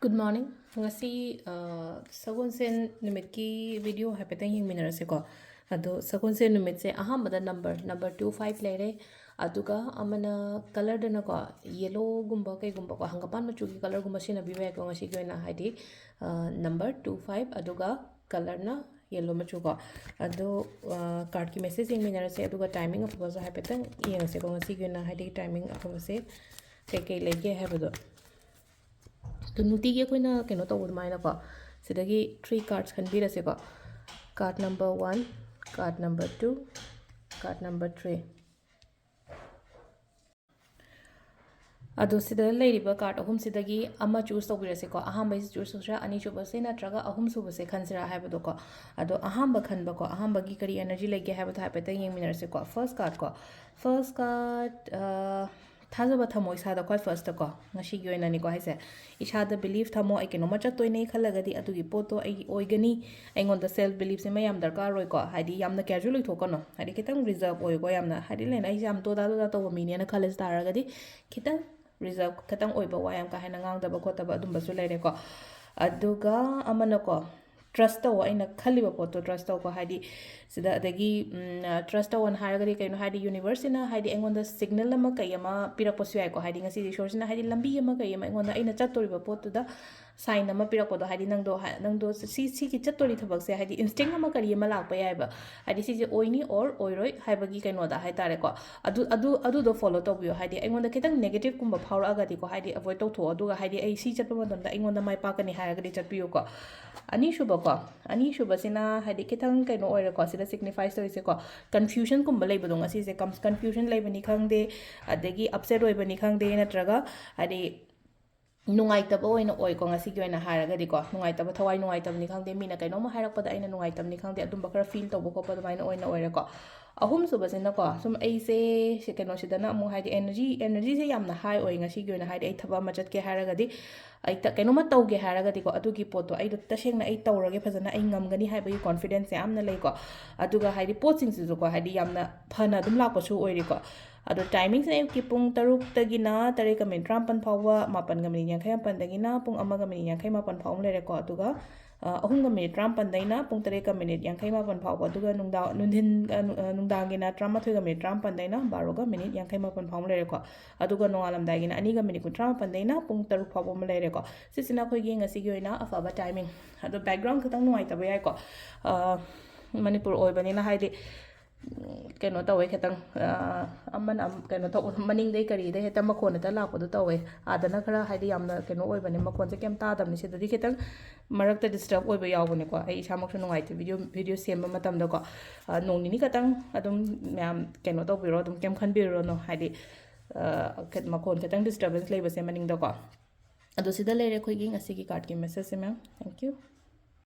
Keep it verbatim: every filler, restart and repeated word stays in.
Good morning. ꯉꯁꯤ ꯁꯒꯣꯜꯁꯦꯟ ꯅꯨꯃꯤꯠꯀꯤ ꯚꯤꯗꯤꯑꯣ ꯍꯥꯏꯐꯦꯠꯇꯪ ꯌꯦꯡꯃꯤꯟꯅꯔꯁꯦꯀꯣ꯫ ꯑꯗꯣ ꯁꯒꯣꯜꯁꯦꯟ ꯅꯨꯃꯤꯠꯁꯦ ꯑꯍꯥꯟꯕꯗ ꯅꯝꯕꯔ ꯅꯝꯕꯔ ꯇꯨ ꯐꯥꯏꯚ ꯂꯩꯔꯦ꯫ ꯑꯗꯨꯒ ꯑꯃꯅ ꯀꯂꯔꯗꯅꯀꯣ, ꯌꯦꯂꯣꯒꯨꯝꯕ ꯀꯩꯒꯨꯝꯕꯀꯣ, ꯍꯪꯒꯄꯥꯟ ꯃꯆꯨꯒꯤ ꯀꯂꯔꯒꯨꯝꯕ ꯁꯤꯖꯤꯟꯅꯕꯤꯕ ꯌꯥꯏꯀꯣ ꯉꯁꯤꯒꯤ ꯑꯣꯏꯅ, ꯍꯥꯏꯗꯤ ꯅꯝꯕꯔ ꯇꯨ ꯐꯥꯏꯚ, ꯑꯗꯨꯒ ꯀꯂꯔꯅ ꯌꯦꯂꯣ ꯃꯆꯨꯀꯣ꯫ ꯑꯗꯣ ꯀꯥꯔꯠꯀꯤ ꯃꯦꯁꯦꯖ ꯌꯦꯡꯃꯤꯟꯅꯔꯁꯦ, ꯑꯗꯨꯒ ꯇꯥꯏꯃꯤꯡ ꯑꯐꯕꯁꯨ ꯍꯥꯏꯐꯦꯠꯇꯪ ꯌꯦꯡꯉꯁꯦꯀꯣ ꯉꯁꯤꯒꯤ ꯑꯣꯏꯅ, ꯍꯥꯏꯗꯤ ꯇꯥꯏꯃꯤꯡ ꯑꯐꯕꯁꯦ ꯀꯩꯀꯩ ꯂꯩꯒꯦ ꯍꯥꯏꯕꯗꯣ꯫ ꯑꯗꯣ ꯅꯨꯡꯇꯤꯒꯤ ꯑꯩꯈꯣꯏꯅ ꯀꯩꯅꯣ ꯇꯧꯕ ꯑꯗꯨꯃꯥꯏꯅꯀꯣ, ꯁꯤꯗꯒꯤ ꯊ꯭ꯔꯤ ꯀꯥꯔꯠꯁ ꯈꯟꯕꯤꯔꯁꯦꯀꯣ꯫ Card number one, card number two, card number three꯫ ꯑꯗꯣ ꯁꯤꯗ ꯂꯩꯔꯤꯕ ꯀꯥꯔꯠ ꯑꯍꯨꯝꯁꯤꯗꯒꯤ ꯑꯃ ꯆꯨꯁ ꯇꯧꯕꯤꯔꯁꯦꯀꯣ꯫ ꯑꯍꯥꯟꯕꯩꯁꯤ ꯆꯨꯁ ꯇꯧꯁꯤꯔꯥ, ꯑꯅꯤꯁꯨꯕꯁꯦ ꯅꯠꯇ꯭ꯔꯒ ꯑꯍꯨꯝꯁꯨꯕꯁꯦ ꯈꯟꯁꯤꯔꯥ ꯍꯥꯏꯕꯗꯣꯀꯣ꯫ ꯑꯗꯣ ꯑꯍꯥꯟꯕ ꯈꯟꯕꯀꯣ, ꯑꯍꯥꯟꯕꯒꯤ ꯀꯔꯤ ꯑꯦꯅꯔꯖꯤ ꯂꯩꯒꯦ ꯍꯥꯏꯕꯗꯣ ꯍꯥꯏꯐꯦꯠꯇꯪ ꯌꯦꯡꯃꯤꯟꯅꯔꯁꯦꯀꯣ꯫ ꯐꯥꯔꯁ ꯀꯥꯔꯠꯀꯣ, ꯐꯥꯔꯁ ꯀꯥꯔꯠ, ꯊꯥꯖꯕ ꯊꯝꯃꯣ ꯏꯁꯥꯗ ꯈ꯭ꯋꯥꯏ ꯐꯥꯔꯁꯇꯀꯣ, ꯉꯁꯤꯒꯤ ꯑꯣꯏꯅꯅꯤꯀꯣ ꯍꯥꯏꯁꯦ꯫ ꯏꯁꯥꯗ ꯕꯤꯂꯤꯐ ꯊꯝꯃꯣ, ꯑꯩ ꯀꯩꯅꯣꯝꯃ ꯆꯠꯇꯣꯏꯅꯦ ꯈꯜꯂꯒꯗꯤ ꯑꯗꯨꯒꯤ ꯄꯣꯠꯇꯣ ꯑꯩꯒꯤ ꯑꯣꯏꯒꯅꯤ꯫ ꯑꯩꯉꯣꯟꯗ ꯁꯦꯜꯐ ꯕꯤꯂꯤꯐꯁꯤꯃ ꯌꯥꯝ ꯗꯔꯀꯥꯔ ꯑꯣꯏꯀꯣ, ꯍꯥꯏꯗꯤ ꯌꯥꯝꯅ ꯀꯦꯖꯨꯋꯦꯜ ꯑꯣꯏꯊꯣꯛꯀꯅꯣ, ꯍꯥꯏꯗꯤ ꯈꯤꯇꯪ ꯔꯤꯖꯔꯞ ꯑꯣꯏꯀꯣ꯫ ꯌꯥꯝꯅ ꯍꯥꯏꯗꯤ ꯂꯩꯅ, "ꯑꯩꯁꯦ ꯌꯥꯝ ꯗꯣꯗꯥ ꯗꯣꯗꯥ ꯇꯧꯕ ꯃꯤꯅꯦꯅ" ꯈꯜꯂꯁꯤ ꯇꯥꯔꯒꯗꯤ, ꯈꯤꯇꯪ ꯔꯤꯖꯔꯞ ꯈꯤꯇꯪ ꯑꯣꯏꯕ, ꯋꯥ ꯌꯥꯝ ꯀꯥ ꯍꯦꯟꯅ ꯉꯥꯡꯗꯕ ꯈꯣꯠꯇꯕ ꯑꯗꯨꯝꯕꯁꯨ ꯂꯩꯔꯦꯀꯣ꯫ ꯑꯗꯨꯒ ꯑꯃꯅꯀꯣ, ꯇ꯭ꯔꯁ ꯇꯧ, ꯑꯩꯅ ꯈꯜꯂꯤꯕ ꯄꯣꯠꯇꯣ ꯇ꯭ꯔꯁ ꯇꯧꯀꯣ꯫ ꯍꯥꯏꯗꯤ ꯁꯤꯗ ꯑꯗꯒꯤ ꯇ꯭ꯔꯁ ꯇꯧꯑꯣꯅ ꯍꯥꯏꯔꯒꯗꯤ ꯀꯩꯅꯣ ꯍꯥꯏꯗꯤ, ꯌꯨꯅꯤꯚꯔꯁꯁꯤꯅ ꯍꯥꯏꯗꯤ ꯑꯩꯉꯣꯟꯗ ꯁꯤꯒꯅꯦꯜ ꯑꯃ ꯀꯩ ꯑꯃ ꯄꯤꯔꯛꯄꯁꯨ ꯌꯥꯏꯀꯣ꯫ ꯍꯥꯏꯗꯤ ꯉꯁꯤꯗꯤ ꯏꯁꯣꯔꯁꯤꯅ ꯍꯥꯏꯗꯤ ꯂꯝꯕꯤ ꯑꯃ ꯀꯩ ꯑꯃ ꯑꯩꯉꯣꯟꯗ, ꯑꯩꯅ ꯆꯠꯇꯣꯔꯤꯕ ꯄꯣꯠꯇꯨꯗ ꯁꯥꯏꯟ ꯑꯃ ꯄꯤꯔꯛꯄꯗꯣ, ꯍꯥꯏꯗꯤ ꯅꯪꯗꯣ ꯍꯥꯏ-, ꯅꯪꯗꯣ ꯁꯤ, ꯁꯤꯒꯤ ꯆꯠꯇꯣꯔꯤ ꯊꯕꯛꯁꯦ ꯍꯥꯏꯗꯤ ꯏꯟꯁꯇꯤꯡ ꯑꯃ ꯀꯔꯤ ꯑꯃ ꯂꯥꯛꯄ ꯌꯥꯏꯑꯕ, ꯍꯥꯏꯗꯤ ꯁꯤꯁꯦ ꯑꯣꯏꯅꯤ ꯑꯣꯔ ꯑꯣꯏꯔꯣꯏ ꯍꯥꯏꯕꯒꯤ ꯀꯩꯅꯣꯗ ꯍꯥꯏꯇꯥꯔꯦꯀꯣ꯫ ꯑꯗꯨ, ꯑꯗꯨ, ꯑꯗꯨꯗꯣ ꯐꯣꯂꯣ ꯇꯧꯕꯤꯌꯣ꯫ ꯍꯥꯏꯗꯤ ꯑꯩꯉꯣꯟꯗ ꯈꯤꯇꯪ ꯅꯦꯒꯦꯇꯤꯞꯀꯨꯝꯕ ꯐꯥꯎꯔꯛꯑꯒꯗꯤꯀꯣ, ꯍꯥꯏꯗꯤ ꯑꯦꯚꯣꯏꯗ ꯇꯧꯊꯣꯛꯑꯣ꯫ ꯑꯗꯨꯒ ꯍꯥꯏꯗꯤ ꯑꯩ ꯁꯤ ꯆꯠꯄ ꯃꯇꯝꯗ ꯑꯩꯉꯣꯟꯗ ꯃꯥꯏ ꯄꯥꯛꯀꯅꯤ ꯍꯥꯏꯔꯒꯗꯤ ꯆꯠꯄꯤꯌꯨꯀꯣ꯫ ꯑꯅꯤꯁꯨꯕꯀꯣ, ꯑꯅꯤꯁꯨꯕꯁꯤꯅ ꯍꯥꯏꯗꯤ ꯈꯤꯇꯪ ꯀꯩꯅꯣ ꯑꯣꯏꯔꯦꯀꯣ, ꯁꯤꯗ ꯁꯤꯒꯅꯤꯐꯥꯏꯁ ꯇꯧꯔꯤꯁꯦꯀꯣ, ꯀꯟꯐ꯭ꯌꯨꯖꯟꯒꯨꯝꯕ ꯂꯩꯕꯗꯣ ꯉꯁꯤꯁꯦ, ꯀꯟꯐ꯭ꯌꯨꯖꯟ ꯂꯩꯕꯅꯤ ꯈꯪꯗꯦ, ꯑꯗꯒꯤ ꯑꯞꯁꯦꯠ ꯑꯣꯏꯕꯅꯤ ꯈꯪꯗꯦ, ꯅꯠꯇ꯭ꯔꯒ ꯍꯥꯏꯗꯤ ꯅꯨꯡꯉꯥꯏꯇꯕ ꯑꯣꯏꯅ ꯑꯣꯏꯀꯣ꯫ ꯉꯁꯤꯒꯤ ꯑꯣꯏꯅ ꯍꯥꯏꯔꯒꯗꯤꯀꯣ, ꯅꯨꯡꯉꯥꯏꯇꯕ, ꯊꯋꯥꯏ ꯅꯨꯡꯉꯥꯏꯇꯕꯅꯤ ꯈꯪꯗꯦ, ꯃꯤꯅ ꯀꯩꯅꯣꯝꯃ ꯍꯥꯏꯔꯛꯄꯗ ꯑꯩꯅ ꯅꯨꯡꯉꯥꯏꯇꯕꯅꯤ ꯈꯪꯗꯦ, ꯑꯗꯨꯝꯕ ꯈꯔ ꯐꯤꯜ ꯇꯧꯕ ꯈꯣꯠꯄ ꯑꯗꯨꯃꯥꯏꯅ ꯑꯣꯏꯅ ꯑꯣꯏꯔꯦꯀꯣ꯫ ꯑꯍꯨꯝꯁꯨꯕꯁꯤꯅꯀꯣ, ꯁꯨꯝ ꯑꯩꯁꯦ ꯁꯤ ꯀꯩꯅꯣꯁꯤꯗꯅ ꯑꯃꯨꯛ ꯍꯥꯏꯗꯤ ꯑꯦꯅꯔꯖꯤ, ꯑꯦꯅꯔꯖꯤꯁꯦ ꯌꯥꯝꯅ ꯍꯥꯏ ꯑꯣꯏ ꯉꯁꯤꯒꯤ ꯑꯣꯏꯅ꯫ ꯍꯥꯏꯗꯤ ꯑꯩ ꯊꯕꯛ ꯑꯃ ꯆꯠꯀꯦ ꯍꯥꯏꯔꯒꯗꯤ, ꯑꯩ ꯀꯩꯅꯣꯝꯃ ꯇꯧꯒꯦ ꯍꯥꯏꯔꯒꯗꯤꯀꯣ, ꯑꯗꯨꯒꯤ ꯄꯣꯠꯇꯣ ꯑꯩꯗꯣ ꯇꯁꯦꯡꯅ ꯑꯩ ꯇꯧꯔꯒꯦ, ꯐꯖꯅ ꯑꯩ ꯉꯝꯒꯅꯤ ꯍꯥꯏꯕꯒꯤ ꯀꯣꯟꯐꯤꯗꯦꯟꯁ ꯌꯥꯝꯅ ꯂꯩꯀꯣ꯫ ꯑꯗꯨꯒ ꯍꯥꯏꯗꯤ ꯄꯣꯠꯁꯤꯡꯁꯤꯁꯨꯀꯣ, ꯍꯥꯏꯗꯤ ꯌꯥꯝꯅ ꯐꯅ ꯑꯗꯨꯝ ꯂꯥꯛꯄꯁꯨ ꯑꯣꯏꯔꯤꯀꯣ꯫ ꯑꯗꯣ timingꯁꯦ ꯑꯌꯨꯛꯀꯤ ꯄꯨꯡ ꯇꯔꯨꯛꯇꯒꯤꯅ ꯇꯔꯦꯠꯀ ꯃꯤꯅꯤꯠ ꯇꯔꯥꯃꯥꯄꯟ ꯐꯥꯎꯕ, ꯃꯥꯄꯟꯒ ꯃꯤꯅꯤꯠ ꯌꯥꯡꯈꯩ ꯃꯥꯄꯟꯗꯒꯤꯅ ꯄꯨꯡ ꯑꯃꯒ ꯃꯤꯅꯤꯠ ꯌꯥꯡꯈꯩ ꯃꯥꯄꯟ ꯐꯥꯎꯕ ꯑꯃ ꯂꯩꯔꯦꯀꯣ꯫ ꯑꯗꯨꯒ ꯑ, ꯑꯍꯨꯝꯒ ꯃꯤꯅꯤꯠ ꯇꯔꯥꯃꯥꯄꯟꯗꯩꯅ ꯄꯨꯡ ꯇꯔꯦꯠꯀ ꯃꯤꯅꯤꯠ ꯌꯥꯡꯈꯩ ꯃꯥꯄꯟ ꯐꯥꯎꯕ, ꯑꯗꯨꯒ ꯅꯨꯡꯗꯥꯡ, ꯅꯨꯡꯊꯤꯟ, ꯑ, ꯅꯨ-, ꯑ, ꯅꯨꯡꯗꯥꯡꯒꯤꯅ ꯇꯔꯥꯃꯥꯊꯣꯏꯒ ꯃꯤꯅꯤꯠ ꯇꯔꯥꯃꯥꯄꯟꯗꯩꯅ ꯕꯥꯔꯣꯒ ꯃꯤꯅꯤꯠ ꯌꯥꯡꯈꯩ ꯃꯥꯄꯟ ꯐꯥꯎꯕ ꯂꯩꯔꯦꯀꯣ꯫ ꯑꯗꯨꯒ ꯅꯣꯡꯉꯥꯜꯂꯝꯗꯥꯏꯒꯤꯅ ꯑꯅꯤꯒ ꯃꯤꯅꯤꯠ ꯀꯨꯟꯊ꯭ꯔꯥ ꯃꯥꯄꯟꯗꯩꯅ ꯄꯨꯡ ꯇꯔꯨꯛ ꯐꯥꯎꯕ ꯑꯃ ꯂꯩꯔꯦꯀꯣ꯫ ꯁꯤꯁꯤꯅ ꯑꯩꯈꯣꯏꯒꯤ ꯉꯁꯤꯒꯤ ꯑꯣꯏꯅ ꯑꯐꯕ timing꯫ ꯑꯗꯣ background ꯈꯤꯇꯪ ꯅꯨꯡꯉꯥꯏꯇꯕ ꯌꯥꯏꯀꯣ꯫ ꯑ, ꯃꯅꯤꯄꯨꯔ ꯑꯣꯏꯕꯅꯤꯅ ꯍꯥꯏꯗꯤ, ꯎꯝ, ꯀꯩꯅꯣ ꯇꯧꯋꯦ ꯈꯤꯇꯪ, ꯑ, ꯑꯃꯅ ꯑꯃ-, ꯀꯩꯅꯣ ꯇꯧꯕ, ꯃꯅꯤꯡꯗꯩ ꯀꯔꯤꯗꯩ ꯍꯦꯛꯇ ꯃꯈꯣꯟ ꯍꯦꯛꯇ ꯂꯥꯛꯄꯗꯣ ꯇꯧꯋꯦ꯫ ꯑꯥꯗꯅ ꯈꯔ ꯍꯥꯏꯗꯤ ꯌꯥꯝꯅ ꯀꯩꯅꯣ ꯑꯣꯏꯕꯅꯦ, ꯃꯈꯣꯟꯁꯦ ꯀꯩꯝ ꯇꯥꯗꯕꯅꯦ꯫ ꯁꯤꯗꯗꯤ ꯈꯤꯇꯪ ꯃꯔꯛꯇ disturb ꯑꯣꯏꯕ ꯌꯥꯎꯕꯅꯦꯀꯣ꯫ ꯑꯩ ꯏꯁꯥꯃꯛꯁꯨ ꯅꯨꯡꯉꯥꯏꯇꯦ, video, video ꯁꯦꯝꯕ ꯃꯇꯝꯗꯀꯣ꯫ ꯑ, ꯅꯣꯡ ꯅꯤꯅꯤ ꯈꯛꯇꯪ ꯑꯗꯨꯝ ꯃꯌꯥꯝ ꯀꯩꯅꯣ ꯇꯧꯕꯤꯔꯣ, ꯑꯗꯨꯝ ꯀꯩꯝ ꯈꯟꯕꯤꯔꯨꯔꯅꯨ꯫ ꯍꯥꯏꯗꯤ, ꯑ, ꯈ-, ꯃꯈꯣꯟ ꯈꯤꯇꯪ disturbance ꯂꯩꯕꯁꯦ ꯃꯅꯤꯡꯗꯀꯣ꯫ ꯑꯗꯣ ꯁꯤꯗ ꯂꯩꯔꯦ ꯑꯩꯈꯣꯏꯒꯤ ꯉꯁꯤꯒꯤ cardꯀꯤ messageꯁꯦ, ma'am꯫ Thank you꯫